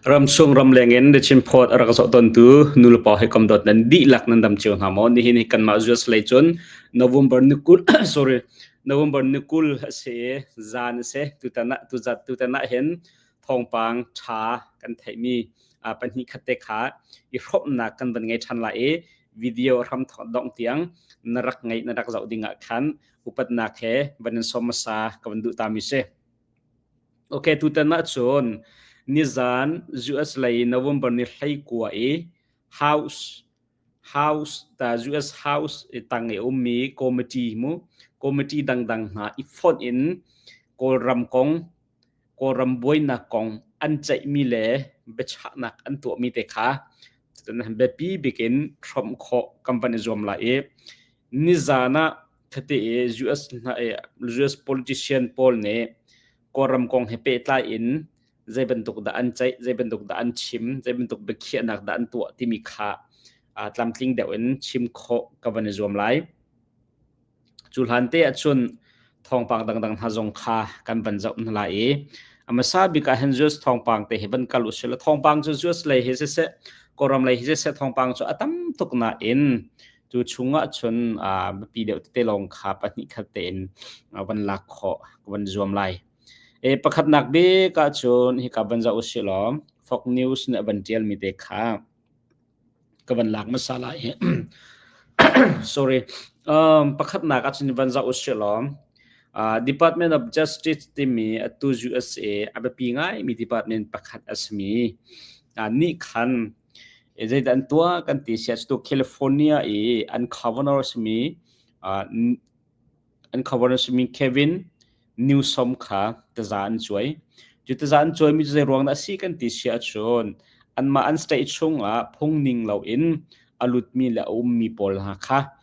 Ramchung ramleng in The Chin Post a rak zoh tawntu nulepa hawikom dawt nan dihlak nan dam cio hna maw? Nihin hi kanmah US lei cun November ni 20 sorry November ni 20 a si i zan a si. Tutan ah tuzat tutan ah hin thawngpang ṭha kan theihmi pahnih khat te kha i hrawmhnak kan van ngei ṭhan lai i video hram dongh tiang na rak ngeih na rak zoh ding ah khan upatnak he van in sawm hmasa ka van duh ta mi si. Ok, tutan ahcun nizan US lei November ni 19 i House House ta US House i tang i ummi committee mu committee dangdang hna i fonh in Kawlram kong Kawlram buainak kong an ceihmi le biachahnak an tuahmi te kha biapi bik in hrawmh khawh kan van i zuam lai i nizan ah Khati i US hna i US politician pawl nih Kawlram kong he pehtlai in zei bantuk dah an ceih, zei bantuk dah an chim, zei bantuk biakhiahnak dah an tuah timi kha tlamtling deuh in chim khawh ka van i zuam lai. Cu hlan te ahcun thawngpang dangdang hna zong kha kan van zoh hna lai i a hmasa bik ah hin US thawngpang te hi van kal usih law thawngpang cu US lei hi siseh Kawlram lei hi siseh thawngpang cu a tam tuk nain Cu chungah cun biapi deuh tete lawng kha pahnih khat tein van lak khawh ka van zuam lai. E, pakhatnak bik ahcun hika van zoh usih law Fox News nih a van ṭialmi te kha ka van lak hmasa lai. Sorry. Pakhatnak ahcun van zoh usih law Department of Justice timi atu USA a biapi ngaimi department pakhat a simi nih khan Zeidah an tuah kan ti siah cu California i an governor simi an governor simi Kevin Newsom kha taza an cuai. Cu taza an cuaimi cu zei ruang dah a si kan ti siah cun anmah an state chungah phung ning loin a lutmi le a ummi pawl hna kha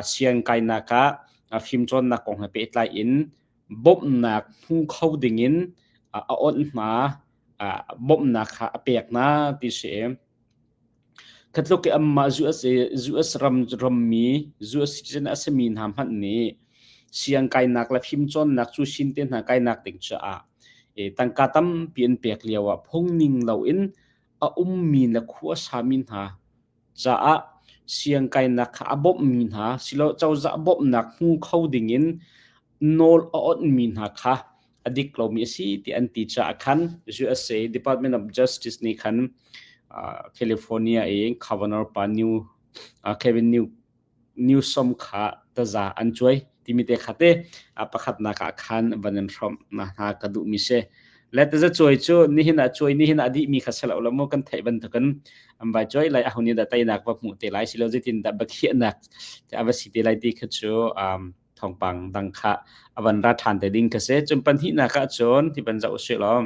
siangkainak ah fimcawnnak kong he pehtlai in bawmhnak hmu kho dingin a onh hna bawmhnak kha a pek hna ti si. Khatluk i anmah US US ram rammi US citizen a simi hna hmanh nih siangkainak le fimcawnnak cu sin te hna kainak ding caah tangka tampi an pek lio ah phungning loin a ummi le khua sami hna caah siangkainak kha a bawmhmi hna silo cozah bawmhnak hmu kho dingin nawl a onhmi hna kha a dik lomi a si ti an ti caah khan USA Department of Justice nih khan California i Governor pa New Kevin New Newsom kha taza an cuai timi te kha te pakhatnak ah khan van in hrawmh na hna ka duhmi si. Le taza cuai cu nihin ah cuai nihin ah dihmi kha si lo lo mu kan theih bantukin an vai cuai lai ahun nih dah teinak va hmuh te lai silo zeitin dah biakhiahnak a va si te lai ti kha cu thawngpang dang kha a van ra ṭhan te ding kha si. Cun pahnihnak ah cun hi van zoh usih law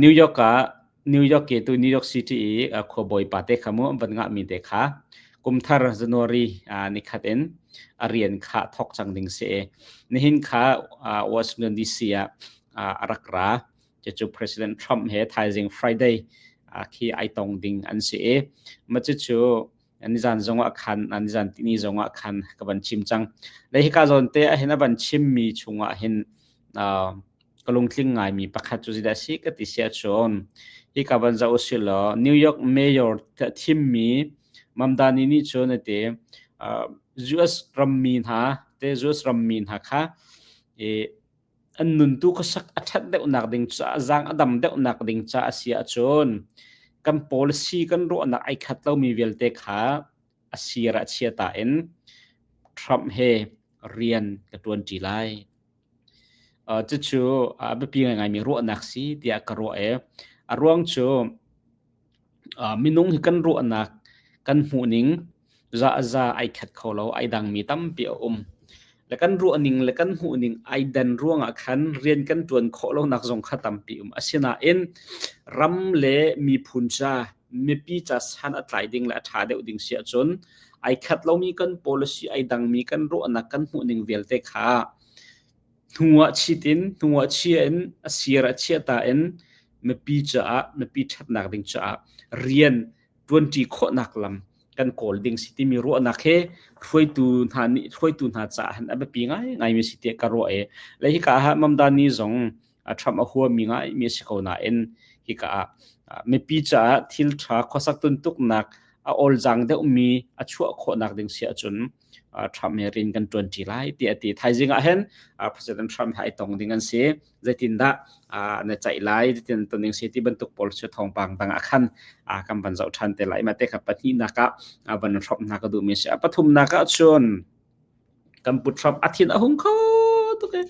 New York ah New York i tu New York City i khuabawi pa te kha mu an van ngahmi te kha kumthar January nikhat in a rian kha thawk cang ding si i nihin kha Washington DC ah a rak ra. Cucu President Trump he thaizing Friday khi ai tong ding an si i mah cucu nizan zongah khan nizan tini zongah khan ka van chim cang. Le hika zawn te ah hin a van chimmi chungah hin ka lungtling ngaimi pakhat cu zeidah a si ka ti si ahcun hika van zoh usih law New York Mayor thimmi Mamdani nih cun a ti US rammi hna te US rammi hna kha i an nuntu khuasak a ṭhat deuhnak ding caah zaang a dam deuhnak ding caah a si ahcun kan policy kan ruahnak ai khat lomi vialte kha a sir ah chia ta in Trump he rian ka ṭuanṭi lai. Cucu a biapi ngaingaimi ruahnak si tiah ka ruah i a ruang cu minung hi kan ruahnak kan hmuhning za a za ai khat kho lo, ai dangmi tampi a um. Le kan ruahning le kan hmuhning ai dan ruangah khan rian kan ṭuan khawh lonak zong kha tampi um. Asinain ram le miphun ca, mipi ca san a tlai ding le a ṭha deuh ding si ahcun ai khat lomi kan policy, ai dangmi kan ruahnak kan hmuhning vialte kha hnu ah chit in, hnu ah chia in, a sir ah chia ta in mipi caah, mipi ṭhatnak ding caah rian ṭuanṭi khawhnak lam kan kawl ding si timi ruahnak he hruaitu hna nih hruaitu hna caah hin a biapi ngaingaimi si tiah ka ruah i le hika ah Mamdani zong. Trump a huami ngaimi a si ko nain hika ah mipi caah thil ṭha khuasak tuntuknak a olzaang deuhmi a chuah khawhnak ding si ahcun Trump he rian kan ṭuanṭi lai tiah a ti. Thaizing ah hin President Trump he ai tong ding an si. Zeitindah na ceih lai, zeitin ton ding si ti bantuk pawl cu thawngpang dang ah khan kan van zoh ṭhan te lai. Mah te kha pahnihnak ah van hrawmh hna ka duhmi a si. A pathumnak ah cun kan pu Trump a thin a hung kho tuk i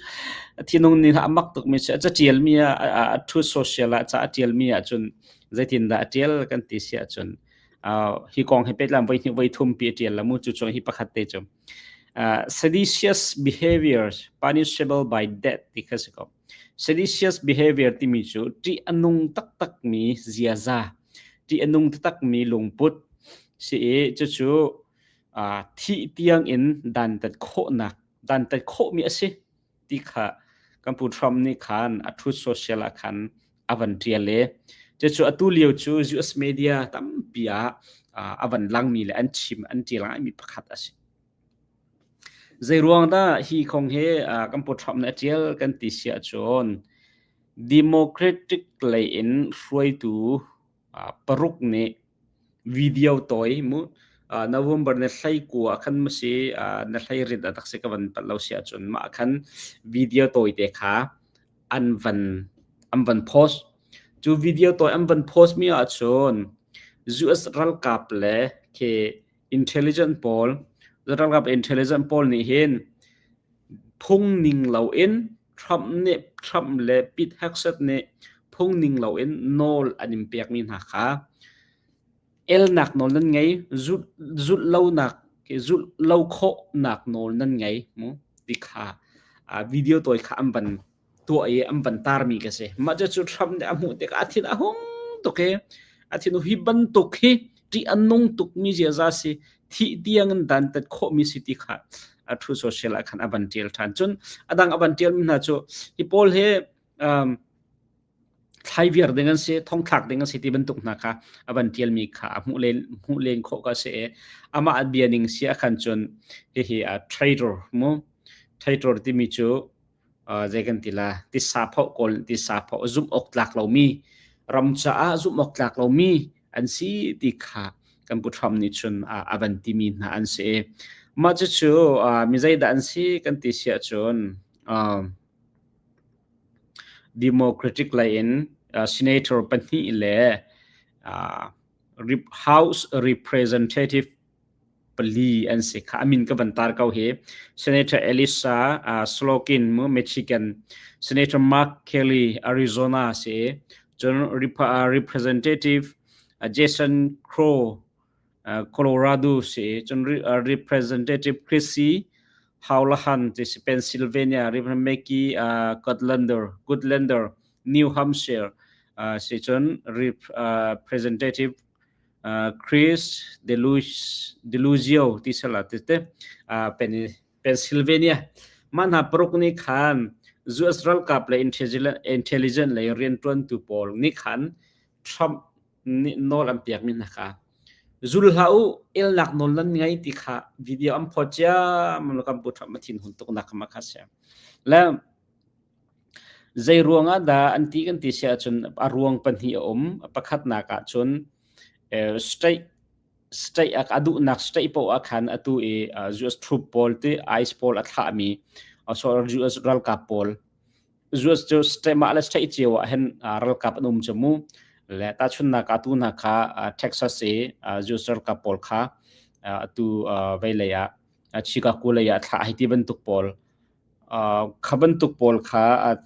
a thinung nih a mak tukmi si. A caṭialmi ah a Truth Social ah ca a ṭialmi ahcun zeitindah a ṭial kan ti si ahcun hi kong hi pehtlai voi hnih voi thum pi a ṭial la mu cu cu hi pakhat te cu seditious behaviors punishable by death ti kha si ko. Seditious behavior timi cu ṭih a nung taktakmi ziaza, ṭih a nung taktakmi lungput si i cucu thih tiang in dantat khawhnak dantat khawhmi a si ti kha kan pu Trump nih khan a Truth Social ah khan a van ṭial i cucu atu lio cu US media tampi ah a van langmi le an chim an ṭial ngaimi pakhat a si. Zei ruang dah hi kong hi kan pu Trump nih a ṭial kan ti si ahcun Democratic lei in hruaitu paruk nih video tawi mu November ni 19 ah khan ma si na 16 ah tak si ka van pat lo si ahcun mah khan video tawi te kha an van an van post. Cu video tawi an van post mi ahcun US ralkap le khi intelligent pawl ralkap intelligent pawl nih hin phung ning loin Trump nih Trump le Pete Hegseth nih phung ning loin nawl an in pekmi hna kha elnak nawl nan ngei, zulh zulh lonak zulh lo khawhnak nawl nan ngei mu ti kha video tawi kha an van tuah i an van tarmi ka si. Mah cu Trump nih a hmuh tikah a thin a hung tuk i a thin hi bantuk hi ṭih a nung tukmi ziaza si thih tiang in dantat khawhmi si ti kha a Truth Social ah khan a van ṭial ṭhan. Cun a dang a van ṭialmi hna cu hi pawl hi um, thlai viar ding an si, thongthlak ding an si ti bantuk hna kha a van ṭialmi kha a hmuh len hmuh len khawh ka si i amah a bia ning si ah khan cun hihi a traitor mu traitor timi cu zei kan ti la tisa phoh kawl tisa phoh zumh awk tlak lomi ram caah zumh awk tlak lomi an si ti kha kan pu Trump nih cun a van timi hna an si. Mah cucu mi zeidah an si kan ti si ahcun Democratic lei in senator pahnih le House Representative pali an si kha. A min ka van tar ko hi. Senator Elissa Slotkin mu Michigan, Senator Mark Kelly Arizona si, cun Representative Jason Crow Colorado si, cun Representative Chrissy Houlahan ti si Pennsylvania, Representative Maggie Goodlander New Hampshire si cun Representative Chris Deluzio ti sala ti te Pennsylvania mah hna paruk nih khan US ralkap le intelligence lei rianṭuantu pawl nih khan Trump nih nawl an pekmi hna kha zul hlah u elnak nawl nan ngei ti kha video an phawt ciammam kan pu Trump a thin hun tuk nak kha si le Zei ruangah dah an ti kan ti si ahcun a ruang pahnih a um. Pakhatnak ahcun state state a duhnak state poah ah khan atu i US troop pawl ti ICE pawl a thlahmi US ralkap pawl US cu state mah le state cio ah hin ralkap an um cu mu. Le tahchunhnak ah atu hna kha Texas i US ralkap pawl kha atu veilei ah Chicago lei ah thlah hei ti bantuk pawl Kha bantuk pawl kha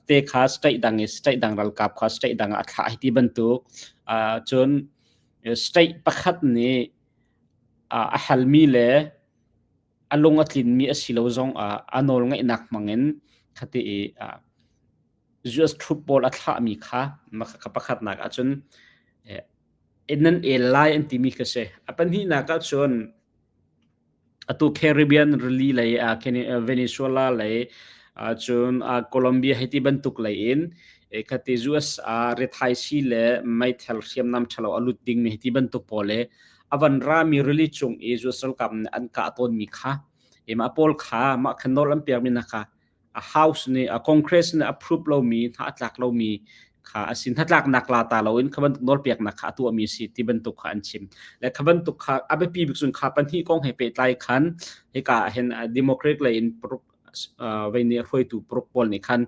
te kha state dang i state dang ralkap kha state dang ah a thlah ti bantuk. Cun state pakhat nih a halmi le a lung a tlinmi a si lo zong ah a nawlngeihnak hmang in khati i US troop pawl a thlahmi kha kha pakhatnak ahcun nan el lai an timi kha si. A pahnihnak ahcun Atu Caribbean rili lei Venezuela lei cun Colombia hei ti bantuk lei in khati US rithaisii le meithal hriamnam ṭhalo a lut dingmi hei ti bantuk pawl le a van rami rili cung i US ralkap nih an kah tawnmi kha mah pawl kha mah kha nawl an pekmi hna kha. A House nih a Congress nih approve lomi hna a tlak lomi kha a si hnatlaknak la ta loin kha bantuk nawlpeknak kha a tuahmi a si ti bantuk kha an chim. Le kha bantuk kha a biapi bik cun kha pahnih kong he pehtlai khan hika ah hin Democrat lei in paruk vei nih hruaitu paruk pawl nih khan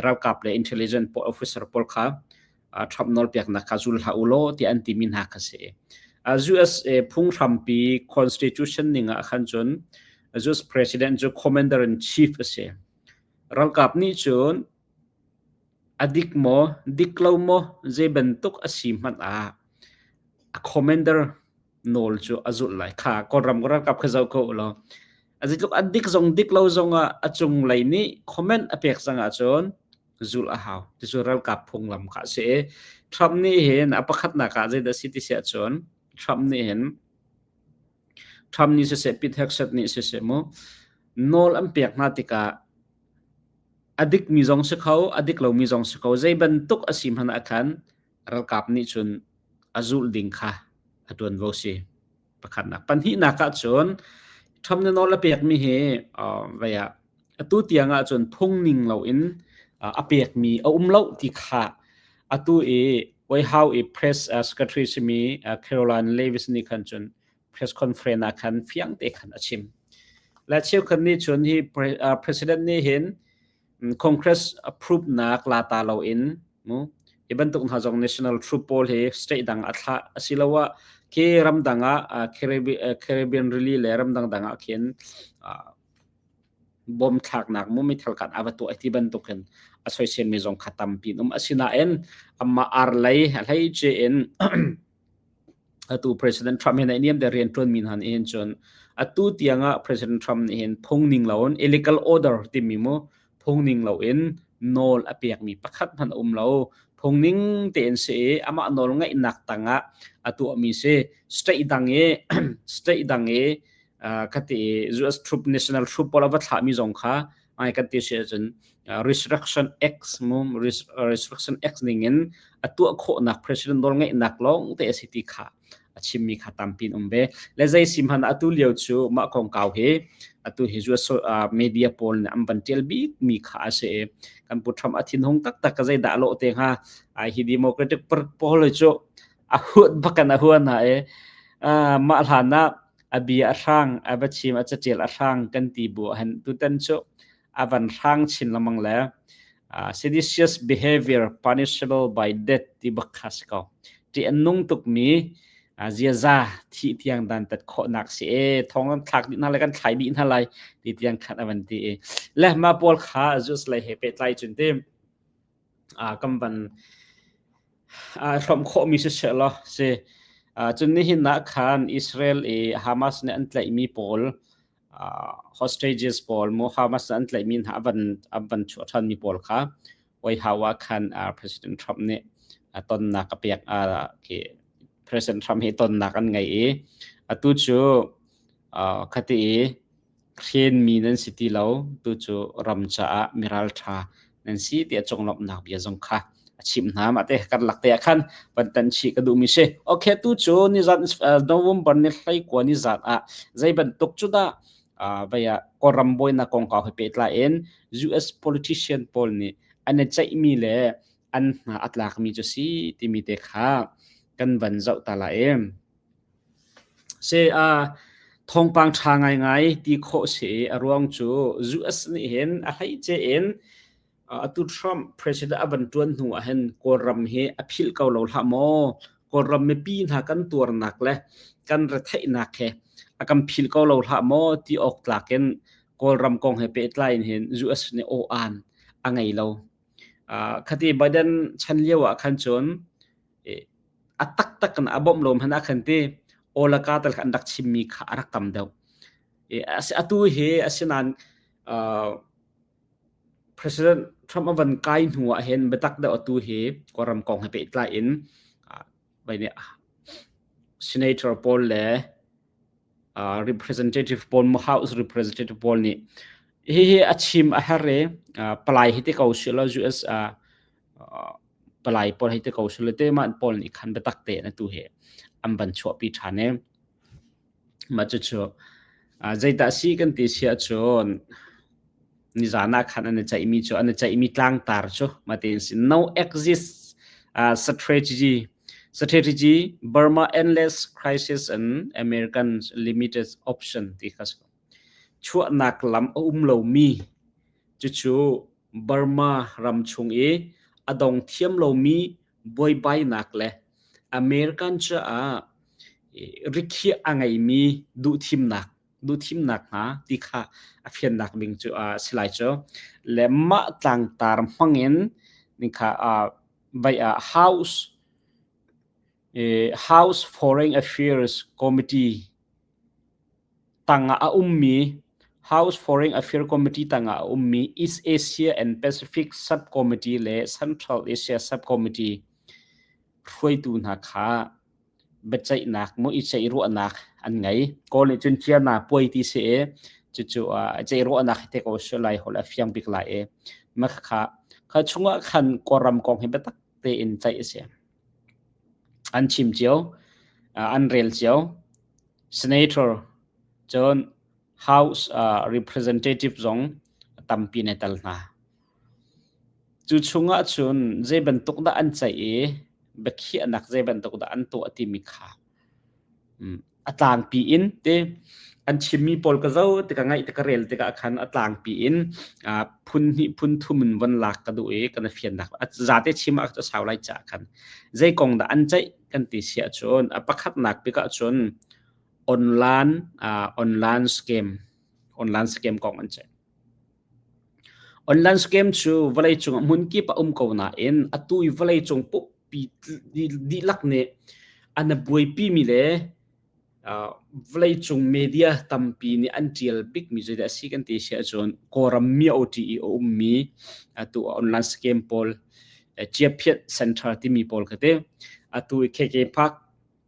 ralkap le intelligence officer pawl kha Trump nawlpeknak kha zul hlah u law tiah an timi hna kha si. USA phunghrampi constitution ning ah khan cun US president cu commander in chief a si. Ralkap nih cun a dik maw, dik lo maw, zei bantuk a si hmanh ah a commander nawl cu a zulh lai. Kha Kawlram ralkap kha zoh ko u law a zeitluk a dik zong dik lo zong ah a cunglei nih comment a pek cang ahcun zulh a hau. Ti cu ralkap phunglam kha a si i Trump nih hin a pakhatnak ah zeidah si ti si ahcun Trump nih hin Trump nih siseh Pete Hegseth nih siseh mu nawl an pek hna tikah a dikmi zong si kho, a dik lomi zong si kho, zei bantuk a si hmanh ah khan ralkap nih cun a zulh ding kha a ṭuanvo si. Pakhatnak. Pahnihnak ah cun Trump nih nawl a pekmi hi vei ah atu tiang ah cun phung ning loin a pekmi a um lo ti kha atu i White House i press secretary simi Caroline Leavis nih khan cun press conference ah khan fiang te khan a chim. Le cheukhat nih cun hi president nih hin Congress approve nak la ta loin mu hi bantuk hna zong national troop pawl hi state dang a thlah asiloah khi ramdang ah Caribbean rili le ramdang dang ah khin bom thlaknak mu meithal kan a va tuah ti bantuk in a soisel mi zong kha tampi um asinain amma ar lei hlei che in Atu President Trump hi naihniam te rian ṭuanmi hna nih hin cun atu tiangah President Trump nih hin phung ning loin illegal order timi mu phung ning loin nawl a pekmi pakhat hmanh a um lo. Phung ning tein si i amah nawl ngeihnak tangah a tuahmi si. State dang i state dang i khati i US troop national troop pawl a va thlahmi zong kha ai kan ti si ahcun Resurrection Acts mu Resurrection Acts ning in a tuah khawhnak president nawl ngeihnak lawng te a si ti kha a chimmi kha tampi in um ve le zei sim han atu lio cu mah kongkau hi atu hi US media pawl nih an van tial bik mi kha a si i kan pu Trump a thinhung taktak ka zei dah lo te hnga hi Democratic pawl cu a huat bakan a huan ha e mah hlan ah a bia a hrang a va chim a catial a hrang kan ti bu han tutan cu a van hrang chin lengmang le seditious behavior punishable by death ti bak kha si ko ti an nung tukmi ziaza thi tiang dan tat khawhnak si e thong kan thlak dih hna lai kan thlai dih hna lai ti tiang khan a van ti i le ma pawl kha zus lei he pehtlai cun ti kan van hrawmh khawhmi siseh law si. Cun nihin ah khan Israel i Hamas nih an tlaihmi pawl hostages pawl mu Hamas nih an tlaihmi hna a van chuah ṭhanmi pawl kha White House ah khan President Trump nih tonnak a pek President Trump hi tonnak an ngei i atu cu khati i Hrenmi nan si ti lo, tu cu ram caah miralṭha nan si tiah conglawmhnak bia zong kha a chimh hna. Mah te karlak te ah khan van tan chih ka duhmi si. Okay, tu cu nizan November ni 19 nizan ah zei bantuk cu dah vei ah Kawlram buainak kongkau he pehtlai in US politician pawl nih an i ceihmi le an hna a tlakmi cu si timi te kha kan van zoh ta lai i. Thawngpang ṭha ngaingai ti khawh si i a ruang cu US nih hin a hleice in atu Trump president a van ṭuan hnu ah hin Kawlram hi a philh ko lo hlah maw? Kawlram mipi hna kan tuarnak le kan retheihnak he a kan philh ko lo hlah maw ti awk tlak in Kawlram kong he pehtlai in hin US nih aw-aan a ngei lo. Khati Biden chan lio ah khan cun a taktak in a bawmh lo hmanh ah khan ti awlaka tal kha an rak chimmi kha a rak tam deuh. Atu hi asinain President Trump a van kai hnu ah hin biatak deuh atu hi Kawlram kong he pehtlai in Senator pawl le representative pawl House representative pawl nih hihi a chim a herh i palai hi ti ko sih law US palai pawl hei ti ko sule te mah pawl nih khan biatak tein atu hi an van chuahpi ṭhan i mah cucu zeidah si kan ti si ahcun Nizan ah khan an i ceihmi cu an i ceihmi tlangtar cu matein si no exit strategy strategy Burma endless crisis and American limited option ti kha si. Chuahnak lam a um lomi cucu Burma ram chung i a dong thiam lomi buaibainak le American caah rikhiah a ngeimi duhthimnak duhthimnak hna ti kha a fiannak ding cu a si lai cu. Le mah tlangtar hmangin ning kha vai ah House House Foreign Affairs Committee tangah a ummi House Foreign Affairs Committee tangah a ummi East Asia and Pacific Subcommittee le Central Asia Subcommittee hruaitu hna kha biaceihnak maw i ceihruahnak an ngei. Kawl nih cun ciana puai ti si i cucu ceihruahnak hi te ko si lai holh a fiang bik lai i mah kha kha chungah khan Kawlram kong hi biatak tein ceih a si. An chim cio, an rel cio. Senator cun House Representative zong tampi na tel hna. Cu chungah cun zei bantuk dah an ceih i biakhiahnak zei bantuk dah an tuah timi kha a tlangpi in ti an chimmi pawl ka zoh tikah ngaih tikah rel tikah khan a tlangpi in phun hnih phun thum in von lak ka duh i kan i fiannak a zate chim ah a sau lai caah khan zei kong dah an ceih kan ti si ahcun a pakhatnak bik ahcun online online scam online scam kong an ceih. Online scam cu vawleicung ah hmunkip a um ko nain atu i vawleicung pumpi dihlak nih an i buaipimi le vawleicung media tampi nih an ṭial bikmi zeidah a si kan ti si ahcun Kawlram myo-ṭi i a ummi atu online scam pawl Ciaphiat Center timi pawl kha ti. Atu i KK Park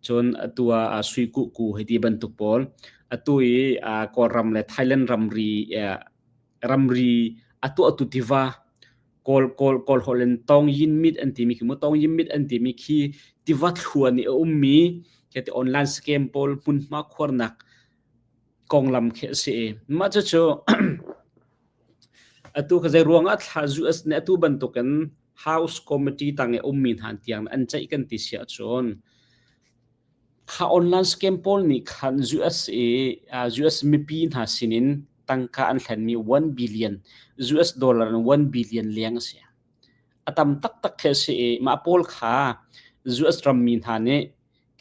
cun atu ah Sui Kuh Ku hei ti bantuk pawl atu i Kawlram le Thailand ramri ramri a tuahtu tiva Kawl Kawl Kawl holh in Tong Yin Mit an timi khi mu Tong Yin Mit an timi khi tiva thluan i a ummi khi ti online scam pawl hmunhma khuarnak konglam khi a si i mah cucu Atu ka zei ruangah thla US nih atu bantukin House Committee tang i ummi hna tiang an ceih kan ti si ahcun kha online scam pawl nih khan US i US mipi hna sinin tangka an hlenmi 1 billion US dollar in 1 billion leng a si. A tam taktak khi a si i mah pawl kha US rammi hna nih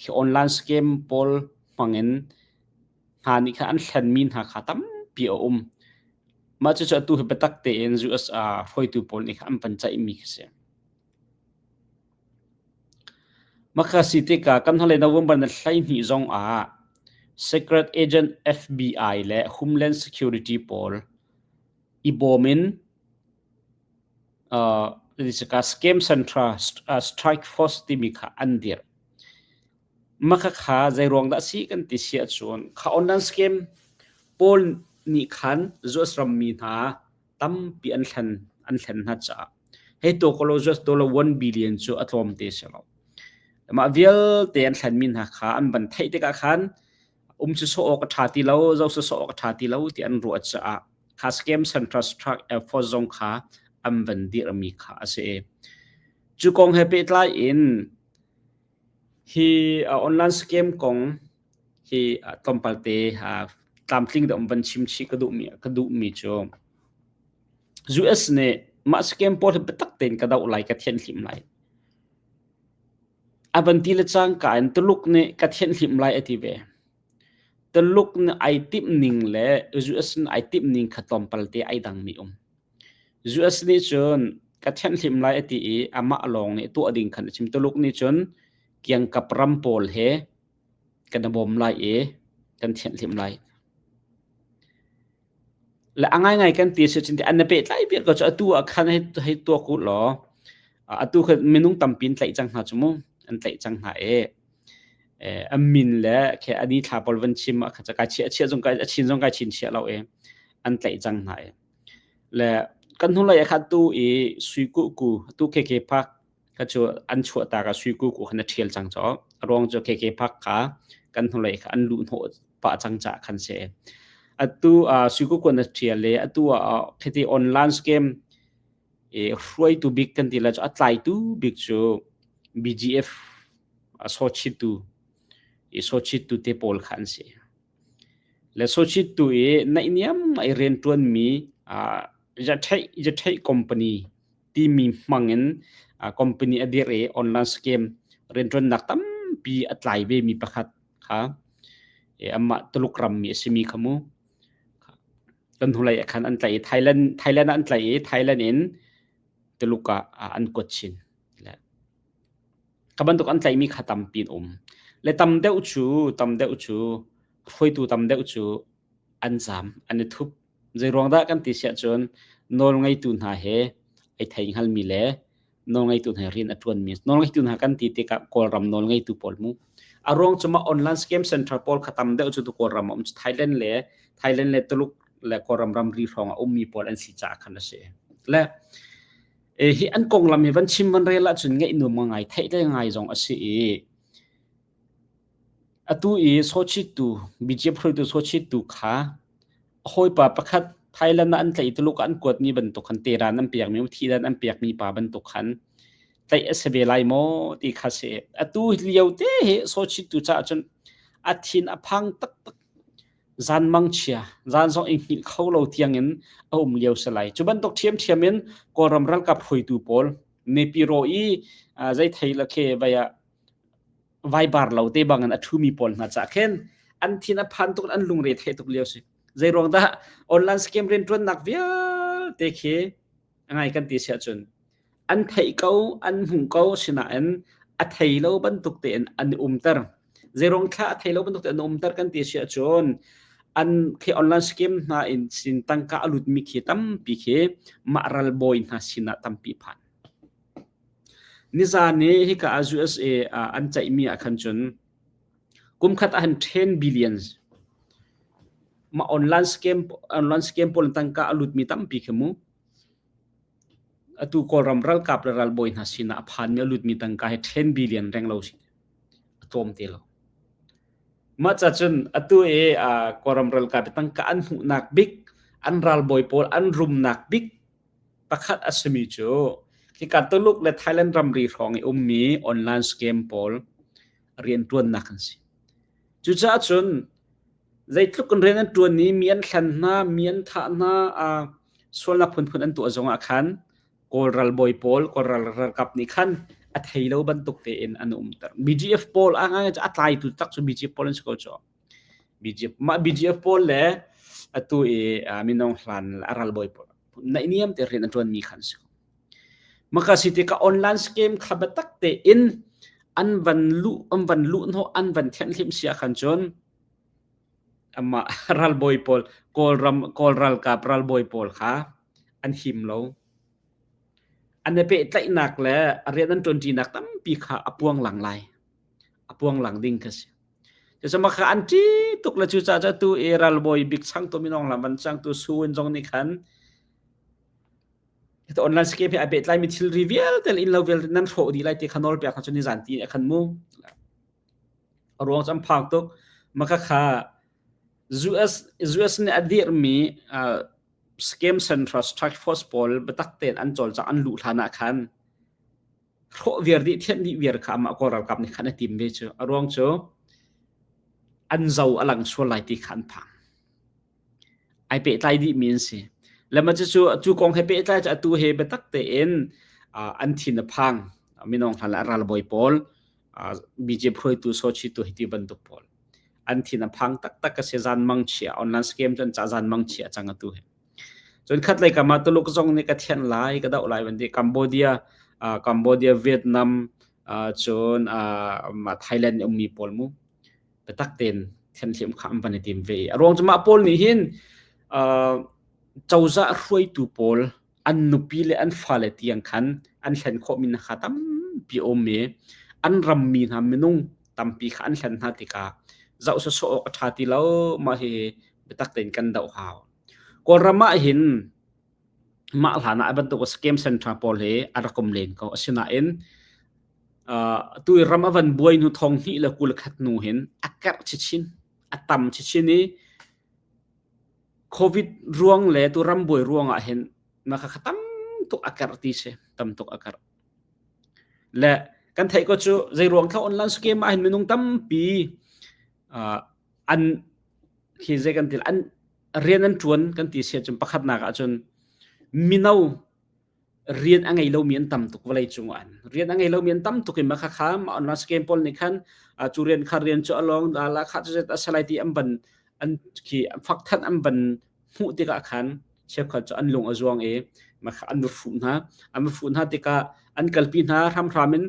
khi online scam pawl hmangin hna nih khan an hlenmi hna kha tampi a um. Mah cucu atu hi biatak tein US hruaitu pawl nih khan an van ceihmi khi si. Maka si tikah kan hnulei November ni 12 zong ah Secret Agent FBI le Homeland Security pawl i bawm in uh, Scam Central Strike Force timi kha an dirh. Maka kha zeiruang dah a si kan ti si ahcun kha online scam pawl nih khan US rammi hna tampi an hlen an hlen hna caah hei tuak ko law US dollar 1 billion cu a tlawm te si lo. Mah vialte an hlenmi hna kha an van theih tikah khan um cu sawh awk a ṭha ti lo, zoh sawh awk a ṭha ti lo ti an ruah caah kha scam central strike air force zong kha an van dirhmi kha a si. Cu kong he pehtlai in Hi online scam kong hi tlawmpal te tlamtling deuh in van chim chih ka duhmi ka duhmi cu US nih mah scam pawl hi biatak tein ka doh lai ka thianhhlimh lai. A van ti le cangka in Tuluk nih ka thianhhlimh lai a ti ve. Tuluk nih ai timh ning le US nih ai timh ning kha tlawmpal te ai dangmi um. US nih cun ka thianhhlimh lai a ti i amah lawng nih tuah ding khan a chim. Tuluk nih cun kiangkap ram pawl he kan i bawm lai i kan thianhhlimh lai. Le a ngaingai kan ti si cun an na pehtlai vial ko cu atu ah khan hei, hei tuak u law atu kha minung tampi an tlaih cang hna cu mu an tlaih cang hna i an min le khi ani thla pawl van chim ah kha kai chiah chiah zong kai a chin zong kai chin chiah lo i an tlaih cang hna i Le kan hnulei ah khan tu i Sui Kuh Ku tu KK Park kha cu an chuahtak ah Sui Kuh Ku khan a ṭhial cang caw. A ruang cu KK Park kha kan hnulei kha an luhhnawh pah cang caah khan si. Atu Suikukuan a ṭial le atu ah khiti online scam i hruaitu bik kan ti lai cu a tlaitu bik cu BGF a sawchittu i sawchittu te pawl kha an si. Le sawchittu i naihniam ai rianṭuanmi Yatheih Yatheih company timi hmang in company a dirh i online scam rianṭuannak tampi a tlai vemi pakhat kha amah Tuluk rammi a simi kha mu. Kan hnulei ah khan an tlaih i Thailand Thailand ah an tlaih i Thailand in Tuluk ah an kuat chin. Kha bantuk an tlaihmi kha tampi an um. Le tam deuh cu tam deuh cu hruaitu tam deuh cu an zaam, an i thup. Zeiruang dah kan ti siah cun nawlngeitu hna he ai thei hngalmi le nawlngeitu hna rian a ṭuanmi nawlngeitu hna kan ti tikah Kawlram nawlngeitu pawl mu. A ruang cu mah online scam center pawl kha tam deuh cu tu Kawlram a um cu Thailand le Thailand le Tuluk le Kawlram ramri hrawng a ummi pawl an si caah khan a si. Le hi an konglam hi van chim van rel ahcun ngaih nuam ngai theih le ngai zong a si i atu i Sochittu BGF hruaitu Sochittu kha a hawipa pakhat Thailand ah an tlaih i Tuluk ah an kuatmi bantuk khan teran an pekmi thihdan an pekmi pa bantuk khan tlaih a si ve lai maw ti kha si. Atu lio te hi Sochittu caah cun a thin a phang taktak. Zan mangchia, zan zong i hngilh kho lo tiangin a um lio si lai. Cu bantuk ṭhiamṭhiam in Kawlram ralkap hruaitu pawl Nepiro i zei thei la khe vai ah vaibar lo te bangin a ṭhumi pawl hna cah khin an thin a phan tuk an lungre thei tuk lio si. Zei ruang dah online scam rianṭuannak vialte khi a ngai kan ti siah cun an theih ko an hmuh ko sinain a thei lo bantuk tein an i umter. Zeiruang thla a thei lo bantuk tein an umter kan ti siah cun an khi online scam hna in sin tangka a lutmi khi tampi khi mah ralbawi hna sinah tampi phan. Nizan i hika ah USA an ceihmi ah khan cun kumkhat ah hin 10 billions mah online scam online scam pawl in tangka a lutmi tampi khi mu. Atu Kawlram ralkap le ralbawi hna sinah a phanmi a lutmi tangka hi 10 billion reng lo si. A tlawm te lo. Mah ca cun atu i Kawlram ralkap i tangka an hmuhnak bik an ralbawi pawl an rumnak bik Pakhat a simi cu hika Tuluk le Thailand ramri hrawng i ummi online scam pawl rianṭuannak an si. Cucaah cun zeitluk in rian an ṭuan i mi an hlen hna, mi an thah hna, uh, sualnak phunphun an tuah zongah khan Kawl ralbawi pawl, Kawl ral ralkap nih khan a thei lo bantuk tein an umter. BGF pawl a ngai a tlaitu tak cu BGF pawl an si ko cu. BGF mah BGF pawl le atu i minung hlan a ralbawi pawl naihniam te rian an ṭuanmi kha an si ko. Maka si tikah online scam kha biatak tein an van luh an van luh hnawh an van thianhhlimh si ahkhan cun amah ralbawi pawl Kawlram Kawl ralkap ralbawi pawl kha an him lo. An i pehtlaihnak le a rian an ṭuanṭinak tampi kha a puang lang lai. A puang lang ding kha si. Cucuma kha an ṭih tuk le cucaah cu atu i ralbawi bik changtu minung lam van changtu Suwin zong nih khan hita online scam he ai pehtlaimi thilri vialte le innlo vialte nan hrawh dih lai ti kha nawl pek hna cu nizan ti ah khan mu. A ruang cu an phang tuk. Maka kha US US nih a dirhmi uh, scam central strike force pawl biatak tein an cawlcangh an luh hlan ah khan hrawh viar dih thianh dih viar kha amah Kawl ralkap nih khan a tim ve cu a ruang cu an zo a lang sual lai ti kha an phang ai pehtlai dih mi an si lema cu cu cu kong he pehtlai cu atu he biatak tein an thin a phang minong hlan le ralbawi pawl BJP hruaitu Sochi tu hiti bantuk pawl an thin a phang taktak ka si zan mang chia online scam cu an ca zan mang chia cang atu he Cun khatlei kam ah Tuluk zong nih ka thianh lai, ka doh lai van ti. Cambodia, uh, Cambodia, Vietnam, uh, cun uh, Thailand i ummi pawl mu biatak tein thianhhlimh kha an van i tim ve. A ruang cu mah pawl nih hin uh, cozah hruaitu pawl an nupi le an fale tiang khan an hlen khawhmi hna kha tampi a um i an rammi hna minung tampi kha an hlen hna tikah zoh sawsawh awk a ṭha ti lo mah hi biatak tein kan doh hau. Kawlram ah hin mah hlan ah bantuk scam center pawl hi a rak um len ko. Asinain uh, tu i ram a van buai hnu thong hnih le 21 hnu hin a karh chichin, a tam chichin i Covid ruang le tu rambuai ruang ah hin na kha tam tuk a karh ti si, tam tuk a karh. Le kan theih ko cu zei ruang kha online scam ah hin minung tampi an khi zei kan ti an rian an ṭuan kan ti si ahcun pakhatnak ahcun mino rian a ngei lomi an tam tuk vawlei cung ah rian a ngei lomi an tam tuk i mah khakha mah online scam pawl nih khan cu rian kha rian cu a lawng la kha cu a salai ti an van an khi fakthanh an van hmuh tikah khan cheukhat cu an lung a zuang i mah kha an va fuh hna an va fuh hna tikah an kalpi hna hramhram in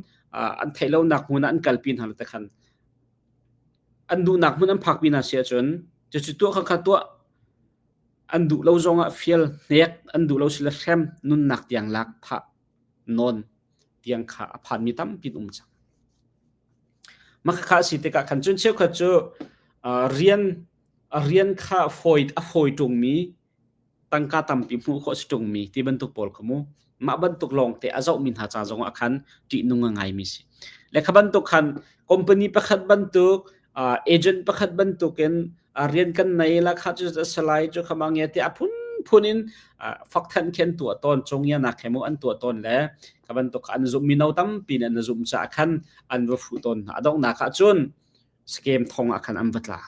an theih lonak hmun ah an kalpi hna te khan an duhnak hmun an phakpi hna si ahcun cucu tuah kha kha tuah an duh lo zongah fial hnek an duh lo sile hrem nunnak tiang lak thah nawn tiang kha a phanmi tampi an um cang. Mah kha a si tikah khan cun cheukhat cu rian rian kha fawi a fawi ṭungmi tangka tampi hmuh khawh si ṭungmi ti bantuk pawl kha mu mah bantuk lawngte a zohmi hna ca zongah khan ṭihnung a ngaimi si. Le kha bantuk khan company pakhat bantuk agent pakhat bantukin rian kan nei la kha cu salai cu kha mang te a phunphun in fakthanh khen tuah tawn chongianak he mu an tuah tawn le kha bantuk an zum mino tampi in an zum caah khan an va fuh tawn hna. A donghnak ah cun scam thong ah khan an va tla.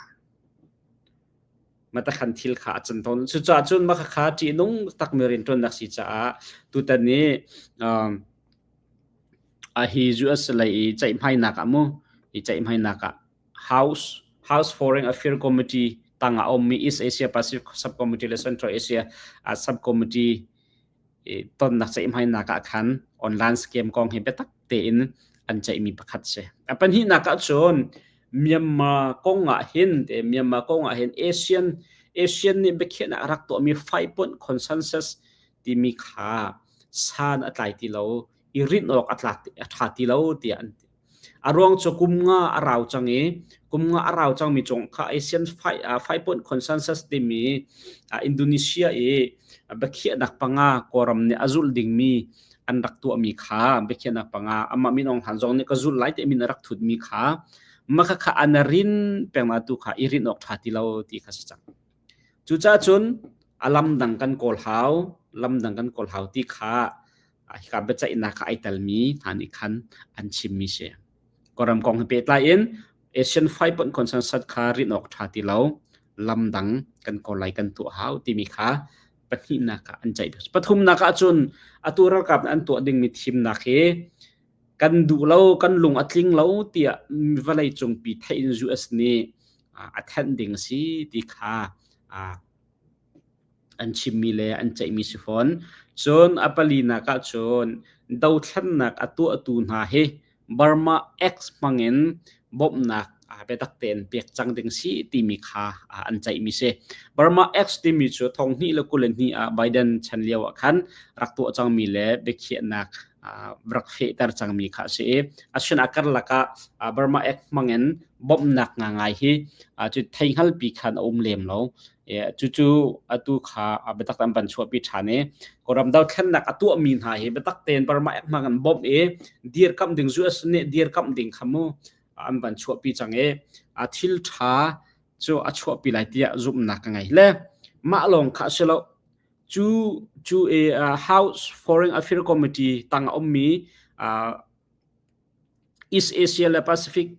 Matakhan thil kha a can tawn. Cucaah cun mah kha ṭihnung takmi rianṭuannak si caah tutan ni hi US lei i ceihmainak ah mu i ceihmainak ah House House Foreign Affairs Committee tangah a ummi East Asia Pacific Subcommittee le Central Asia Subcommittee tonnak ceihmainak ah khan online scam kong hi biatak tein an ceihmi pakhat si. A pahnihnak ah cun Myanmar kong ah hin te Myanmar kong ah hin ASEAN ASEAN nih biakhiahnak a rak tuahmi five point consensus timi kha san a tlai ti lo i rinh awk a tlak a ṭha ti lo tiah an ti. A ruang cu kum nga a rau cang i kum nga a rau cangmi cung kha ASEAN five point consensus timi Indonesia i biakhiahnak panga Kawlram nih a zulh dingmi an rak tuahmi kha biakhiahnak panga amah Min Aung Hlaing zong nih ka zulh lai ti min a rak thutmi kha mah khakha an rin peng tu kha i rinh awk ṭha ti lo ti kha si cang. Cucaah cun a lam dang kan kawl hau, lam dang kan kawl hau ti kha hika biaceihnak ah ai telmi hna nih khan an chimmi si. Kawlram kong he pehtlai in Asian Five Point Consensus kha rinh awk ṭha ti lo, lam dang kan kawl lai kan tuah hau timi kha pahnihnak ah an ceih. Pathumnak ah cun atu ralkap nih an tuah dingmi thimnak hi kan duh lo, kan lung a tling lo tiah vawlei cungpi theih in US nih a thanh ding a si ti kha an chimmi le an ceihmi si fawn. Cun a palinak ah cun dothlennak a tuahtu hna hi Burma Act hmangin bawmhnak biatak tein pek cang ding si timi kha an ceihmi si. Burma Act timi cu 2022 ah Biden chan lio ah khan rak tuah cangmi le biakhiahnak rak fehter cangmi kha a si i asinain a karlak ah Burma Act hmangin bawmhnak ngangai hi cu theihngalpi khan a um lem lo. Cucu atu kha biatak an van chuahpi ṭhan i Kawlram dothlennak a tuahmi hna hi biatak tein Burma Act hmang an bawmh i dirkamh ding US nih dirkamh ding kha mu an van chuahpi cang i a thil ṭha cu a chuahpi lai tiah zumhnak ka ngei. Le mah lawng kha a si lo. Cu cu i House Foreign Affairs Committee tang a ummi East Asia le Pacific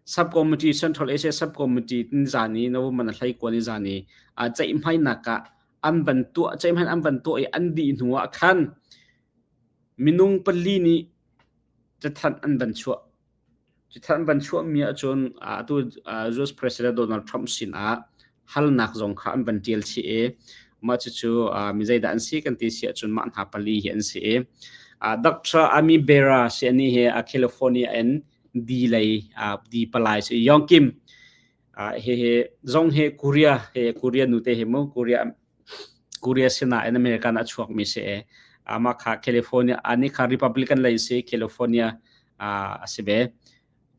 Subcommittee, Central Asia Subcommittee nizan i November na 21 nizan i ceihmainak ah an van tuah ceihmai an van tuah i an dih hnu ah khan minung pali nih cathanh an van chuah. Cathanh an van chuahmi ahcun atu US President Donald Trump sin ah halnak zong kha an van ṭial chih i mah cucu mi zeidah an si kan ti si ahcun mah hna pali hi an si i Dr. Ami Bera si ani hi California in D lei D palai si Yong Kim hihi zong hi Korea he Korea nu te hi mu Korea Korea sinah in American a chuakmi si i amah kha California ani kha Republican lei si California a si ve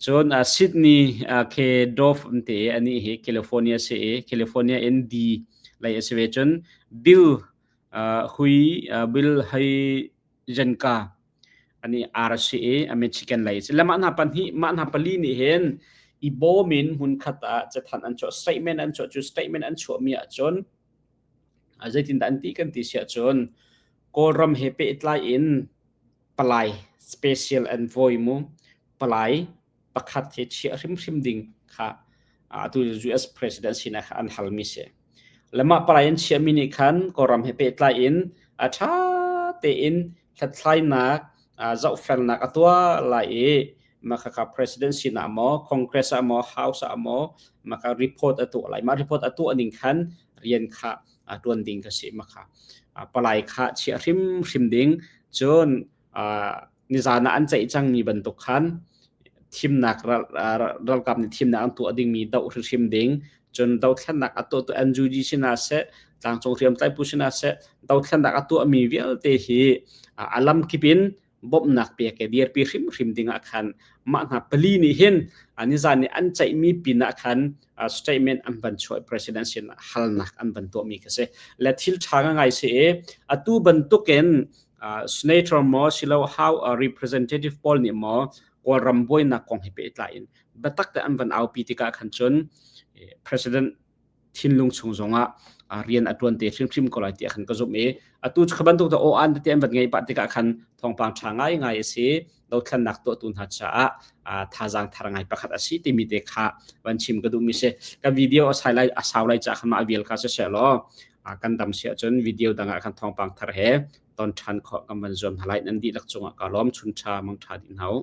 Cun Sydney K. Dove an ti i anih hi California si i California in D lei a si ve. Cun Bill Hui Bill Hayjenka anih R a si i a Michigan lei a si. Le mah hna pahnih mah hna pali nih hin i bawm in hmunkhat ah cathanh an chuah statement an chuah cu statement an chuahmi ahcun. Zeitindah an ti kan ti siah cun Kawlram he pehtlai in palai special envoy mu palai pakhat hi chiah hrimhrim ding kha atu US president sinah kha an halmi si. Le mah palai an chiahmi nih khan Kawlram he pehtlai in a ṭha tein hlathlainak zohfelnak a tuah lai i mah president sinah maw congress ah maw house ah maw maka report a tuah lai. Mah report a tuah ning khan rian kha ṭuan ding ka si maka palai kha chiah hrimhrim ding. Cun nizan ah an ceih cangmi bantuk khan thimnak ralkap nih thimnak an tuah dingmi doh hrimhrim ding. Cun dothlennak a tuahtu NUG sinah seh, tlangcung hriamtlai phu sinah seh, dothlennak a tuahmi vialte hi a lamkip in bawmhnak pek e dirpi hrimhrim ding ah khan mah hna pali nih hin nizan nih an ceihmi pin ah khan statement an van chuah president sin halnak an van tuahmi kha si. Le thil ṭha ngai si i atu bantukin senator maw silo how a representative pawl nih maw Kawlram buainak kong he pehtlai in biatak te an van aupi tikah khan cun president thinlung chung zongah rian a ṭuan te hrimhrim ko lai tiah khan ka zumh i atu cu bantuk te aw an tete an van ngei pah tikah khan thawngpang ṭha ngaingai a si. Dothlennak tuahtu hna caah thazaang thar ngai pakhat a si timi te kha van chim ka duhmi si. Ka video a sai lai a sau lai caah khan mah vial kha si seh law kan dam si ahcun video dang ah khan thawngpang thar he ton ṭhan khawh kan van zuam hna lai. Nan dihlak cungah ka lawm. Chun ṭha mang ṭha dih hna u.